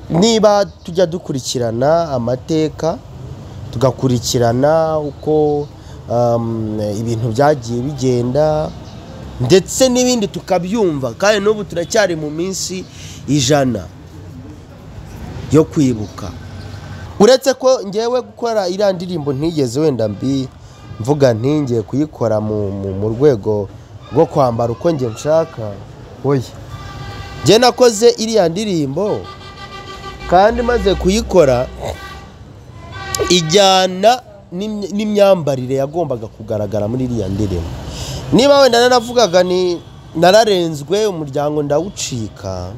Niba tujya dukurikirana amateka, tugakurikirana uko ibintu byagiye bigenda ndetse n'ibindi tukabyumva, kandi n'ubu turacyari mu minsi 100 yo kwibuka. Uretse ko ngewe gukora iriya ndirimbo ntigeze wenda mbi mvuga ntingiye kuyikora mu rwego rwo kwambara uko nge nshaka. Oya, nge nakoze iriya ndirimbo kandi maze kuyikora ijyana n'imyambarire yagombaga kugaragara muri iriya ndirimbo. Niba wenda naravugaga ni nararenzwe umuryango ndawucika,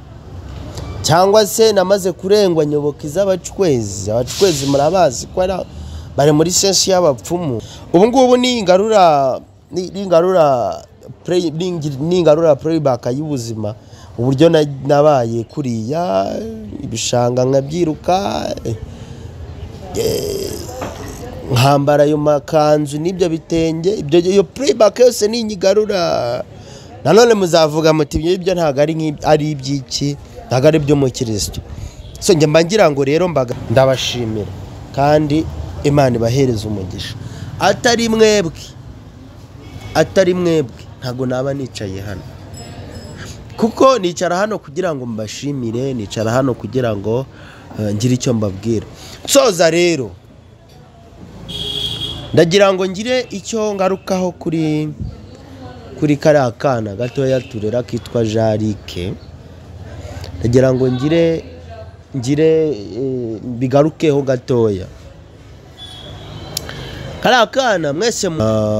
cyangwa se namaze kurengwa nyoboka iz'abacwezi. Abacwezi murabazi ko bari muri sensi y'abapfumu. Ubu ngubu ni ingarura playback y'ubuzima, uburyo nabaye kuriya ibishanga nkabyiruka, nkambara ayo makanzu n'ibyo bitenge, ibyo iyo playback yose ninyigarura nanone muzavuga muti ibyo ntabwo ari iby'iki, ntabwo ari iby'umukristo. So njye mba ngira ngo rero mbaga ndabashimira kandi Imana ibahereza umugisha. Atari mwebwe ntabwo naba nicaye hano, kuko nicara hano kugira ngo mbashimire, nicara hano kugira ngo ngire icyo mbabwira. Nsoza rero, ndagira ngo ngire icyo ngarukaho kuri kariya kana gatoya turera kitwa Jarike. Ndagira ngo ngire bigarukeho gatoya. Kariya kana mwese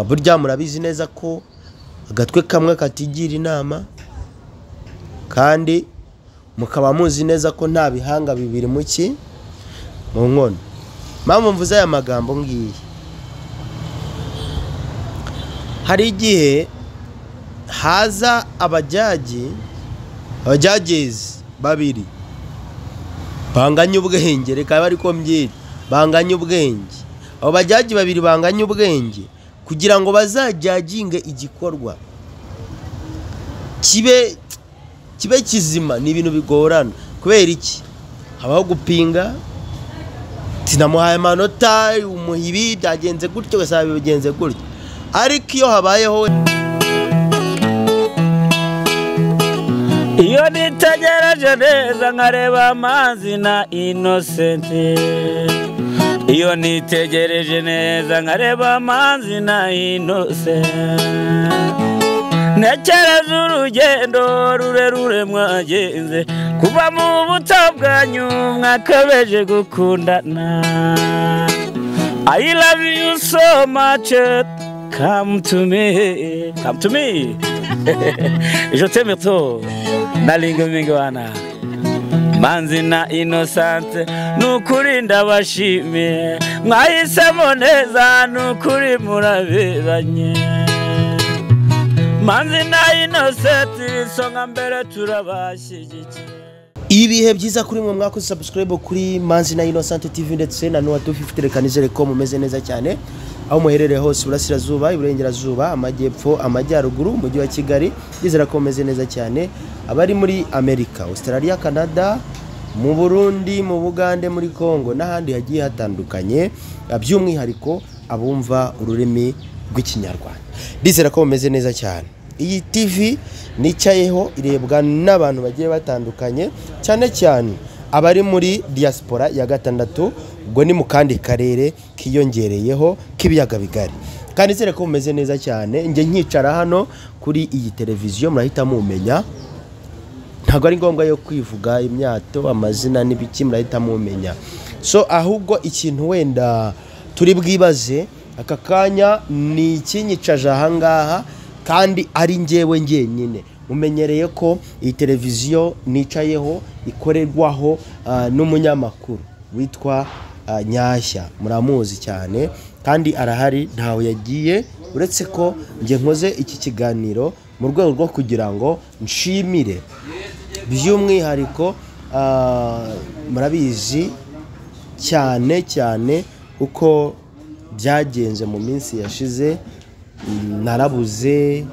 burya murabizi neza ko agatwe kamwe katigira inama, kandi mukaba muzi neza ko nta bihanga bibiri mu nkono. Mpamvu mvuze aya magambo ngiyi, hari igihe haza abajudge, abajudges babiri banganya ubwenge, reka abe ariko mbyita, banganya ubwenge. Abo bajudge babiri banganya ubwenge, kugira ngo bazajudginge igikorwa kibe kizima, ni ibintu bigorana. Kubera iki? Habaho gupinga, tinamuhaye amanota, umuha ibi, byagenze gutyo, ugasanga bigenze gutyo. Ariko iyo habayeho Iyo nitegereje neza nkareba Manzi na Innocent, iyo nitegereje neza nkareba Manzi na Innocent, ntekereza urugendo rurerure mwagenze kuva mu buto bwanyu mwakabeje gukundana. I love you so much. Come to me, come to me. Je t'aime trop. Nalinga mingi wana Manzi na Innocent, nukuri ndabashimiye, mwahisemo neza, nukuri muraberanye. Manzi na Innocent, isonga mbere, turabashyigikiye. Ibihe byiza kuri mwe mwakoze subscribe kuri Manzi na Innocent TV ndetse na Noah 250. Reka nizere ko mumeze neza cyane aho muherereye hose, iburasirazuba, iburengerazuba, amajyepfo, amajyaruguru, umujyi wa Kigali. Ndizera ko mumeze neza cyane. Abari muri Amerika, Australia, Canada, mu Burundi, mu Bugande, muri Congo n'ahandi hagiye hatandukanye, by'umwihariko abumva ururimi rw'Ikinyarwanda, ndizera ko mumeze neza cyane. Iyi TV nicayeho irebwa n'abantu bagiye batandukanye, cyane cyane abari muri diaspora ya gatandatu, ubwo ni mu kandi karere kiyongereyeho k'ibiyaga bigari. Kandi nizere ko mumeze neza cyane. Njye nkicara hano kuri iyi televiziyo murahita mumenya, ntabwo ari ngombwa yo kwivuga imyato, amazina n'ibiki, murahita mumenya. So ahubwo ikintu wenda turi bwibaze aka kanya ni ikinyicaje ahangaha kandi ari njyewe njyenyine. Mumenyereye ko iyi televiziyo nicayeho ikorerwaho n'umunyamakuru witwa Nyashya, muramuzi cyane kandi arahari, ntawe yagiye, uretse ko njye nkoze iki kiganiro mu rwego rwo kugira ngo nshimire by'umwihariko. Murabizi cyane cyane uko byagenze mu minsi yashize, narabuze,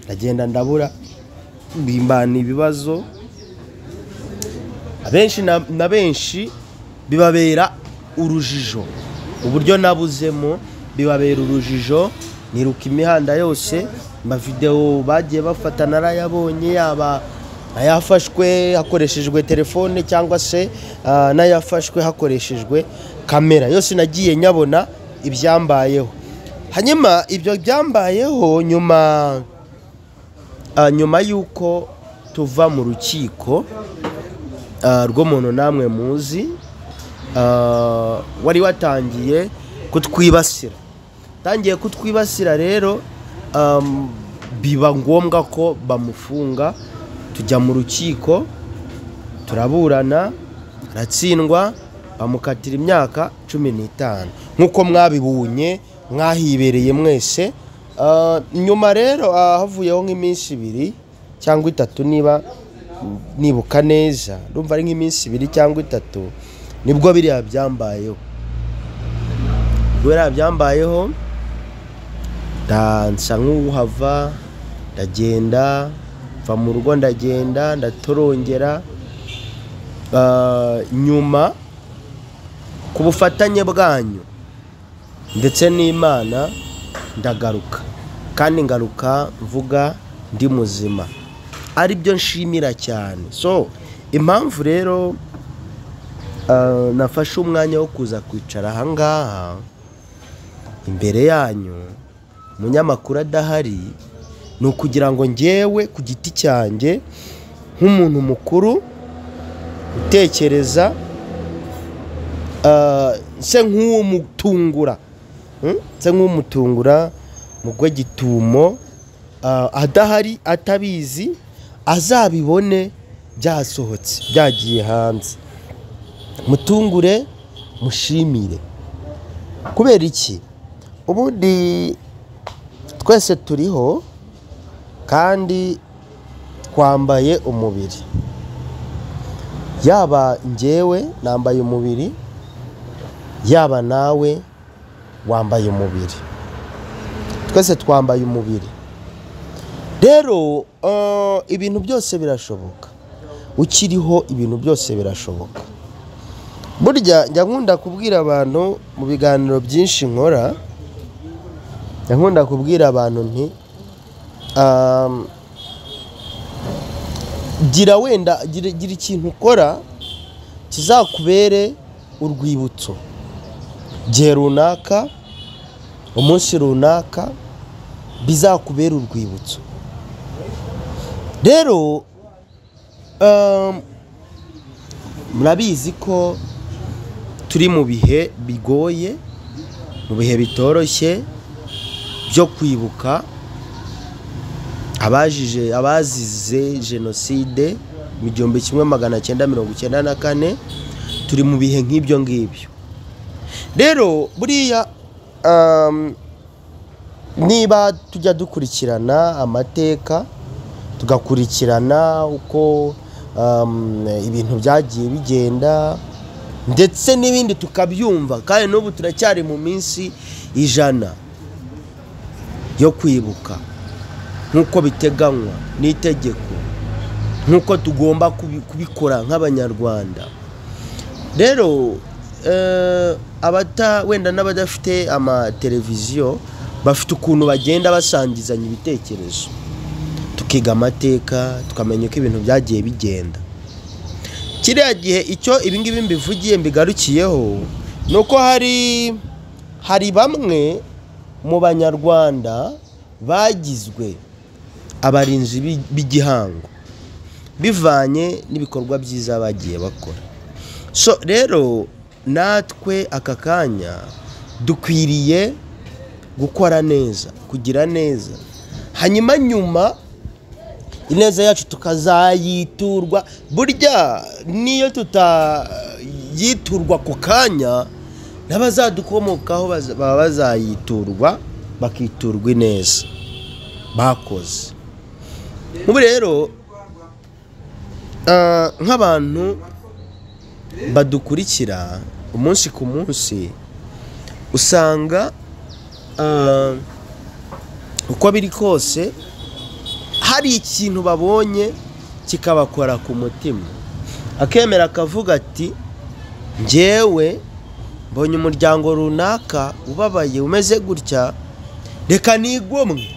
ndagenda ndabura, bimbana ibibazo. Abenshi na benshi bibabera urujijo, uburyo nabuzemo bibabera urujijo. Niruka imihanda yose, amavideo bagiye bafata narayabonye, yaba ayafashwe hakoreshejwe telefone cyangwa se n'ayafashwe hakoreshejwe kamera, yose nagiye nyabona ibyambayeho. Hanyuma ibyo byambayeho nyuma y'uko tuva mu rukiko rw'umuntu namwe muzi, wari watangiye kutwibasira. Tangiye kutwibasira rero, biba ngombwa ko bamufunga, tujya mu rukiko turaburana, aratsindwa, bamukatira imyaka 15 nk'uko mwabibonye mwahibereye mwese. Nyuma rero havuyeho nk'iminsi 2 cyangwa 3, niba nibuka neza ndumva ari nk'iminsi 2 cyangwa 3, nibwo biriya byambayeho. Biriya byambayeho ndansa nk'uhava, ndagenda mva mu rugo, ndagenda ndatorongera. Nyuma ku bufatanye bwanyu ndetse n'Imana ndagaruka, kandi ngaruka mvuga ndi muzima, aribyo nshimira cyane. So impamvu rero nafashe umwanya wo kuza kwicara aha ngaha imbere yanyu umunyamakuru adahari, ni ukugira ngo ngewe ku giti cyanjye nk'umuntu mukuru utekereza, nse nk'umutungura, nse nk'umutungura mugwe gitumo, adahari atabizi, azabibone byasohotse byagiye hanze, mutungure mushimire. Kubera iki? Ubundi twese turiho kandi twambaye umubiri, yaba njyewe nambaye umubiri, yaba nawe wambaye umubiri, twese twambaye umubiri. Rero ibintu byose birashoboka, ukiriho ibintu byose birashoboka. Burya njya nkunda kubwira abantu mu biganiro byinshi nkora, njya nkunda kubwira abantu nti gira wenda gira ikintu ukora kizakubere urwibutso gihe runaka, umunsi runaka, bizakubera urwibutso. Rero murabizi ko turi mu bihe bigoye, mu bihe bitoroshye byo kwibuka abazize jenoside mu 1994. Turi mu bihe nk'ibyo ngibyo. Rero buriya niba tujya dukurikirana amateka, tugakurikirana uko ibintu byagiye bigenda ndetse n'ibindi tukabyumva, kandi n'ubu turacyari mu minsi 100 yo kwibuka nk'uko biteganywa n'itegeko, nk'uko tugomba kubikora nk'Abanyarwanda. Rero abata wenda n'abadafite amateleviziyo bafite ukuntu bagenda basangizanya ibitekerezo, tukiga amateka, tukamenya uko ibintu byagiye bigenda. Kiriya gihe icyo ibingibi mbivugiye mbigarukiyeho nuko hari bamwe mu Banyarwanda bagizwe abarinzi b'igihango bivanye n'ibikorwa byiza bagiye bakora. So rero natwe aka kanya dukwiriye gukora neza, kugira neza, hanyuma nyuma ineza yacu tukazayiturwa. Burya niyo tutayiturwa ku kanya, n'abazadukomokaho baba bazayiturwa, bakiturwa ineza bakoze. Ubu rero nk'abantu badukurikira umunsi ku munsi, usanga uko biri kose hari ikintu babonye kikabakora ku mutima. Akemera akavuga ati njyewe mbonye umuryango runaka ubabaye umeze gutya, reka nigomwe,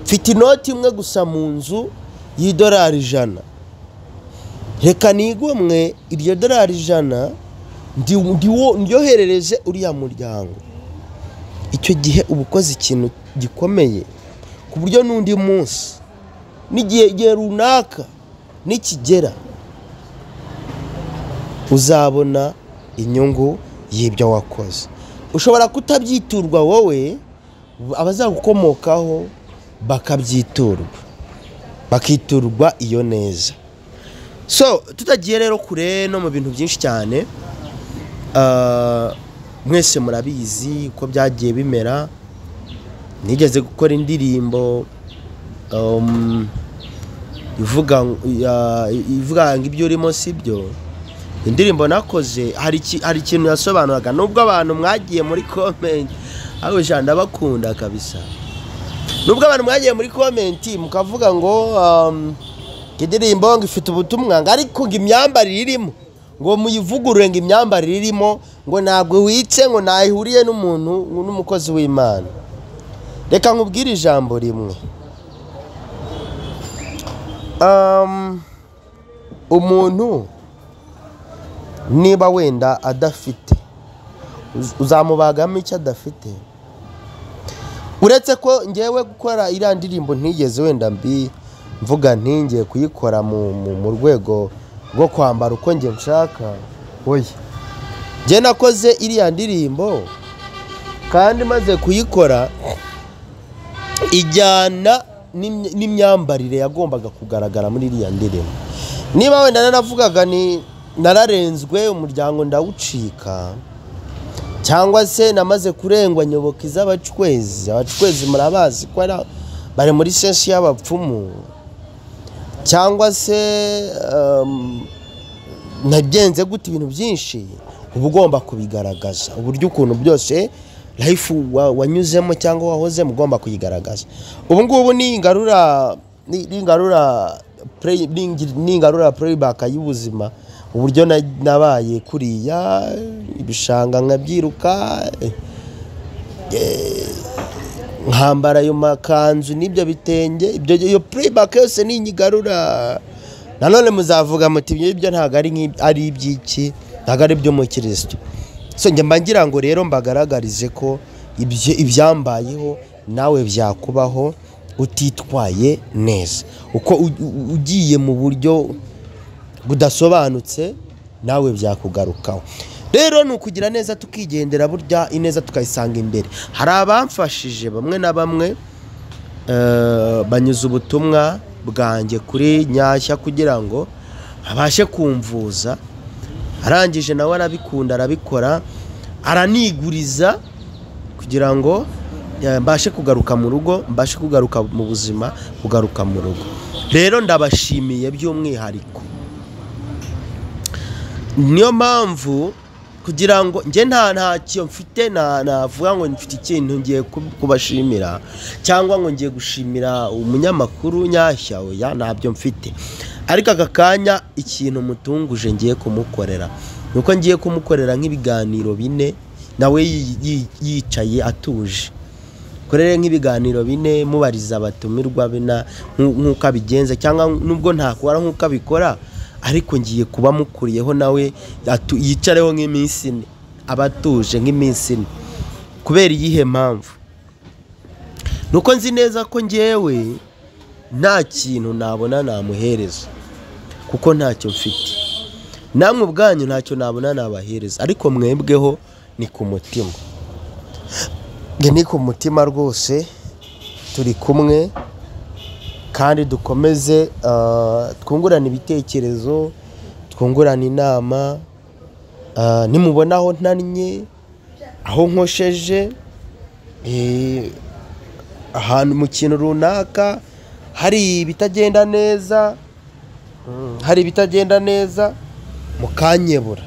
mfite inoti imwe gusa mu nzu y'idolari 100, reka nigomwe iryo dolari 100 ndyoherereze uriya muryango. Icyo gihe uba ukoze ikintu gikomeye ku buryo n'undi munsi n'igihe runaka nikigera uzabona inyungu y'ibyo wakoze. Ushobora kutabyiturwa wowe, abazagukomokaho bakabyiturwa, bakiturwa iyo neza. So tutagiye rero kure no mu bintu byinshi cyane, mwese murabizi uko byagiye bimera. Nigeze gukora indirimbo ivuga ngo ibyo urimo si byo. Indirimbo nakoze hari ikintu yasobanuraga, nubwo abantu mwagiye muri comment, aho ndabakunda kabisa, nubwo abantu mwagiye muri comment mukavuga ngo indirimbo ngo ifite ubutumwa, ariko ngo imyambarire irimo ngo muyivugurure, ngo imyambarire irimo ngo ntabwo wice, ngo ntayihuriye n'umuntu n'umukozi w'Imana. Reka nkubwire ijambo rimwe. Umuntu niba wenda adafite, uzamubagamo icyo adafite. Uretse ko ngewe gukora iriya ndirimbo ntigeze wenda mbi mvuga ntingiye kuyikora mu rwego rwo kwambara uko nge nshaka, oya. Nge nakoze iriya ndirimbo kandi maze kuyikora ijyana n'imyambarire yagombaga kugaragara muri iriya ndirimbo. Niba wenda naravugaga ni nararenzwe umuryango ndawucika, cyangwa se namaze kurengwa nyoboka iz'abacwezi, abacwezi murabazi ko bari muri sensi y'abapfumu, cyangwa se nagenze gute ibintu byinshi, uba ugomba kubigaragaza uburyo ukuntu byose life wanyuzemo cyangwa wahozemo ugomba kuyigaragaza. Ubu ngubu ningarura playback y'ubuzima, uburyo nabaye kuriya ibishanga nkabyiruka, nkambara ayo makanzu n'ibyo bitenge, ibyo iyo playback yose ninyigarura, nanone muzavuga muti ibyo ntabwo ari iby'iki, ntabwo ari ibyo mu Kristo. So njye mba ngira ngo rero mbagaragarize ko ibyambayeho nawe byakubaho utitwaye neza, uko ugiye mu buryo budasobanutse nawe byakugarukaho. Rero ni ukugira neza tukigendera, burya ineza tukayisanga imbere. Hari abamfashije bamwe na bamwe banyuze ubutumwa bwanjye kuri Nyashya kugira ngo abashe kumvuza, arangije nawe arabikunda arabikora, araniguriza kugira ngo mbashe kugaruka mu rugo, mbashe kugaruka mu buzima, kugaruka mu rugo. Rero ndabashimiye by'umwihariko. Niyo mpamvu kugira ngo nge ntacyo mfite, navuga ngo mfite ikintu ngiye kubashimira cyangwa ngo ngiye gushimira umunyamakuru Nyashya, oya ntabyo mfite. Ariko aka kanya ikintu mutunguje ngiye kumukorera nuko ngiye kumukorera nk'ibiganiro 4 nawe yicaye atuje, korere nk'ibiganiro 4 mubariza abatumirwa bina nk'uko abigenza, cyangwa nubwo ntakora nk'uko abikora, ariko ngiye kuba mukuriyeho nawe yicareho nk'iminsi 4, abatuje nk'iminsi 4. Kubera iyihe mpamvu? Nuko nzi neza ko ngewe nta kintu nabona namuhereza, kuko ntacyo mfite. Namwe ubwanyu ntacyo nabona nabahereza, ariko mwebweho ni ku mutima. Ni ku mutima rwose, turi kumwe kandi dukomeze twungurana ibitekerezo, twungurana inama. Nimubona aho ntannye, aho nkosheje, ahantu mu kintu runaka hari ibitagenda neza, hari ibitagenda neza mukanyebura.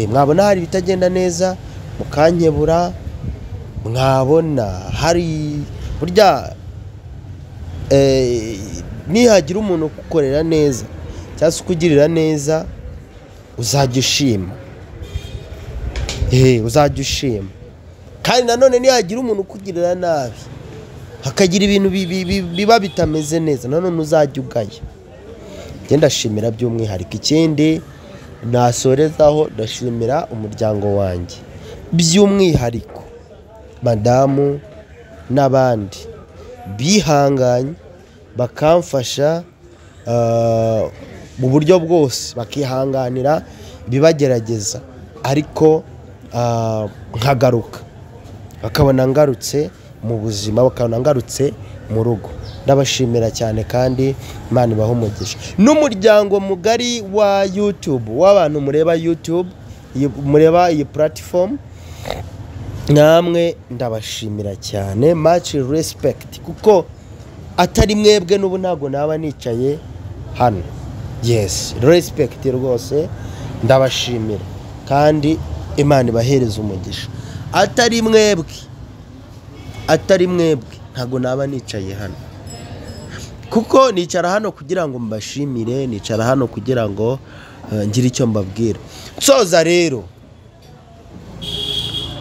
Mwabona hari ibitagenda neza mukanyebura, mwabona hari burya nihagira umuntu kukorera neza cyangwa se ukugirira neza, uzajya ushima. Uzajya ushima. Kandi nanone nihagira umuntu ukugirira nabi, hakagira ibintu biba bitameze neza, nanone uzajya ugaya. Njye ndashimira by'umwihariko. Ikindi nasorezaho, ndashimira umuryango wanjye by'umwihariko madamu n'abandi bihanganye bakamfasha mu buryo bwose, bakihanganira ibibagerageza, ariko nkagaruka, bakabona ngarutse mu buzima, bakabona ngarutse mu rugo. Ndabashimira cyane kandi Imana ibahe umugisha. N'umuryango mugari wa YouTube, w'abantu mureba YouTube, mureba iyi platform, namwe ndabashimira cyane, much respect, kuko atari mwebwe n'ubu ntabwo naba nicaye hano. Yes, respect rwose, ndabashimira kandi Imana ibahereza umugisha. Atari mwebwe, atari mwebwe ntabwo naba nicaye hano, kuko nicara hano kugira ngo mbashimire, nicara hano kugira ngo ngire icyo mbabwira. Nsoza rero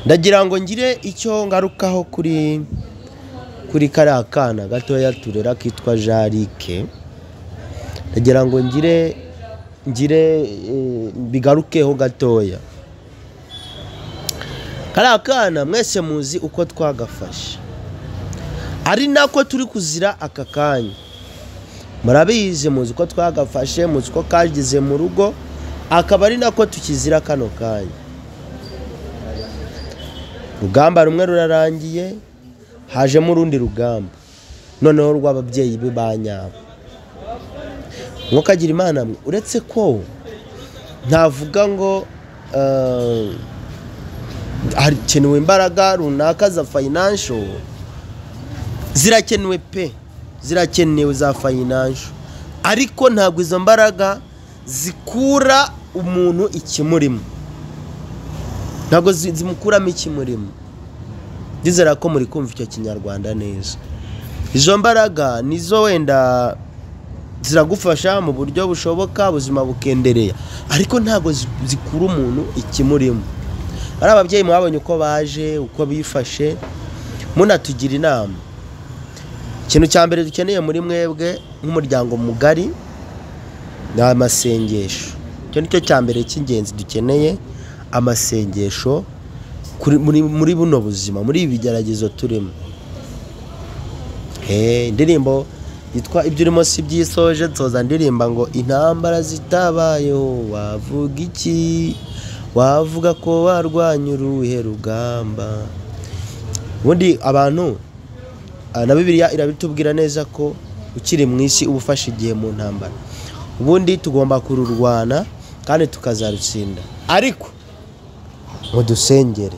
ndagira ngo ngire icyo ngarukaho kuri kariya kana gatoya turera kitwa Jarike. Ndagira ngo ngire bigarukeho gatoya. Kariya kana mwese muzi uko twagafashe, ari nako turi kuzira aka kanya. Murabizi, muzi uko twagafashe, muzi uko kageze mu rugo, akaba ari nako tukizira kano kanya. Rugamba rumwe rurarangiye, hajemo urundi rugamba noneho rw'ababyeyi be ba nyabo. Mwokagira Imana mwe, uretse ko ntavuga ngo hakenewe imbaraga runaka za financial, zirakenewe pe, zirakenewe za financial, ariko ntabwo izo mbaraga zikura umuntu ikimurimo, ntabwo zimukuramo ikimurimo. Ndizera ko muri kumva icyo Kinyarwanda neza. Izo mbaraga nizo wenda ziragufasha mu buryo bushoboka, ubuzima bukendereya, ariko ntabwo zikura umuntu ikimurimo. Ari ababyeyi mwabonye uko baje, uko bifashe, munatugira inama. Ikintu cya mbere dukeneye muri mwebwe nk'umuryango mugari ni amasengesho. Icyo nicyo cya mbere cy'ingenzi dukeneye, amasengesho muri buno buzima, muri ibi bigeragezo turimo. Indirimbo yitwa Ibyo urimo si byisoje, nsoza ndirimba ngo intambara zitabayeho wavuga iki, wavuga ko warwanya uruhe rugamba. Ubundi abantu na Bibiliya irabitubwira neza ko ukiri mu isi uba ufashe igihe mu ntambara. Ubundi tugomba kururwana kandi tukazarutsinda, ariko mudusengere,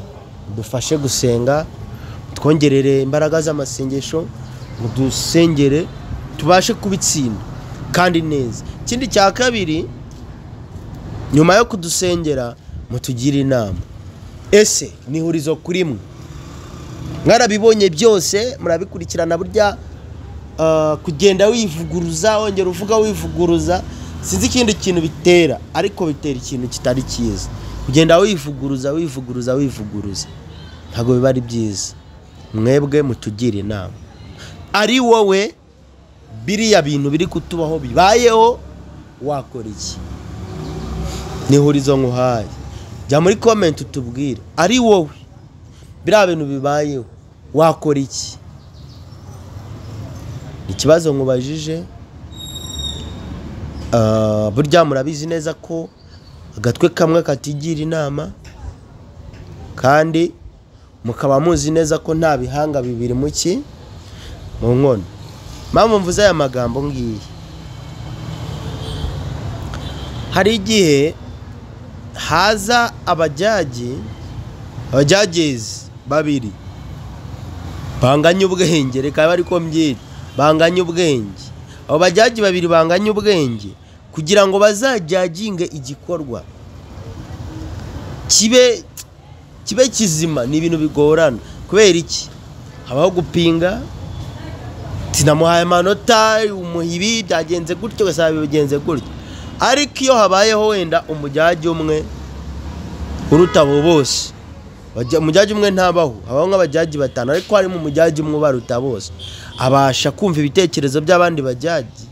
mudufashe gusenga, twongerere imbaraga z'amasengesho, mudusengere tubashe kubitsinda kandi neza. Ikindi cya kabiri, nyuma yo kudusengera mutugire inama. Ese ni ihurizo kuri mwe? Mwarabibonye byose, murabikurikirana. Burya kugenda wivuguruza, wongera uvuga wivuguruza, sinzi ikindi kintu bitera, ariko bitera ikintu kitari cyiza. Kugenda wivuguruza wivuguruza wivuguruza ntabwo biba ari byiza. Mwebwe mutugire inama. Ari wowe biriya bintu biri kutubaho bibayeho, wakora iki? Ni ihurizo nkuhaye. Jya muri comment utubwire, ari wowe biriya bintu bibayeho wakora iki? Ikibazo nkubajije. Burya murabizi neza ko agatwe kamwe katigira inama, kandi mukaba muzi neza ko nta bihanga bibiri mu nkono. Mpamvu mvuze aya magambo ngiye, hari igihe haza abajyagizi babiri banganya ubwenge, reka bari ko mbyita banganya ubwenge. Abo bajyaji babiri banganya ubwenge kugira ngo bazajyaginge igikorwa kibe kizima, ni ibintu bigorana. Kubera iki? Habaho gupinga, tinamuhaye amanota, umuhibi byagenze gutyo, gasaba bigenze gutyo. Ariko Ariko iyo habayeho wenda umujyaji umwe uruta abo bose, umujyaji umwe ntabaho, habaho nk'abajyaji batanu, ariko harimo umujyaji umwe ubaruta bose, abasha kumva ibitekerezo by'abandi bajyaji,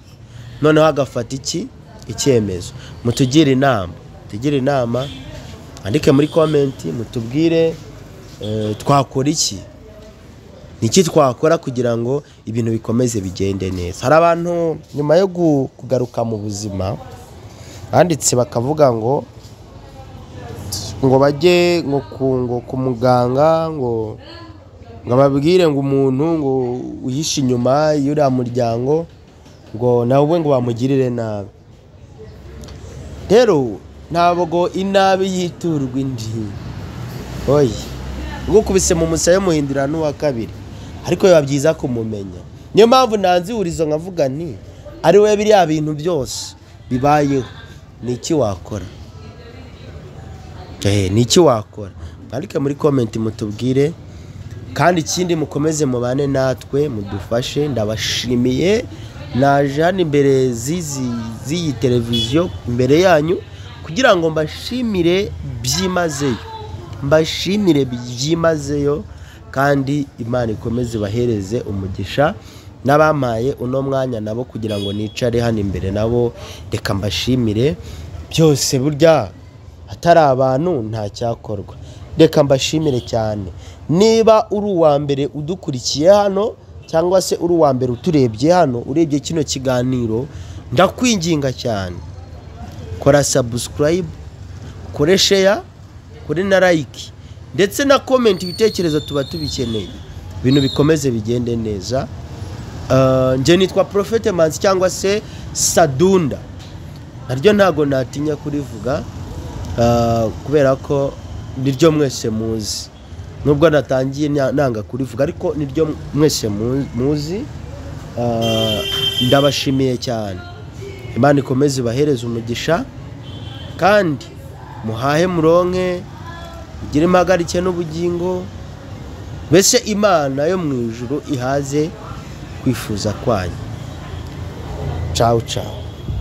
noneho agafata iki icyemezo. Mutugire inama, tugire inama, andike muri comment mutubwire twakora iki, niki twakora kugira ngo ibintu bikomeze bigende neza. Hari abantu nyuma yo kugaruka mu buzima banditse bakavuga ngo bajye ngo ku muganga ngo babwire ngo umuntu ngo uhishe inyuma y'uriya muryango ngo nawe ngo bamugirire nabi. Rero ntabwo inabi yiturwa indi, oya, ugukubise mu musaya muhindura n'uwa kabiri, ariko biba byiza kumumenya. Niyo mpamvu nanzihurizo nkavuga nti ari we biriya bintu byose bibayeho, ni iki wakora? Ni iki wakora? Mwandike muri comment mutubwire, kandi ikindi mukomeze mubane natwe mudufashe. Ndabashimiye, naje hano imbere z'iyi televiziyo imbere yanyu kugira ngo mbashimire byimazeyo, mbashimire byimazeyo, kandi Imana ikomeze bahereze umugisha n'abampaye uno mwanya nabo kugira ngo nicare hano imbere nabo, reka mbashimire byose. Burya atari abantu nta cyakorwa, reka mbashimire cyane. Niba uri uwa mbere udukurikiye hano cyangwa se uri uwa mbere uturebye hano, urebye kino kiganiro, ndakwinginga cyane, kora subscribe, kore share, kore na like, ndetse na comment. Ibitekerezo tuba tubikeneye, ibintu bikomeze bigende neza. Nje nitwa Prophet Manzi cyangwa se Sadunda, naryo ntago natinya kurivuga kubera ko niryo mwese muzi, nubwo natangiye nanga kurivuga, ariko niryo mwese muzi. Ndabashimiye cyane, Imana ikomeze ibahereze umugisha, kandi muhahe muronke, mugire impagarike n'ubugingo, mbese Imana yo mu ijuru ihaze kwifuza kwanyu. Ciao ciao.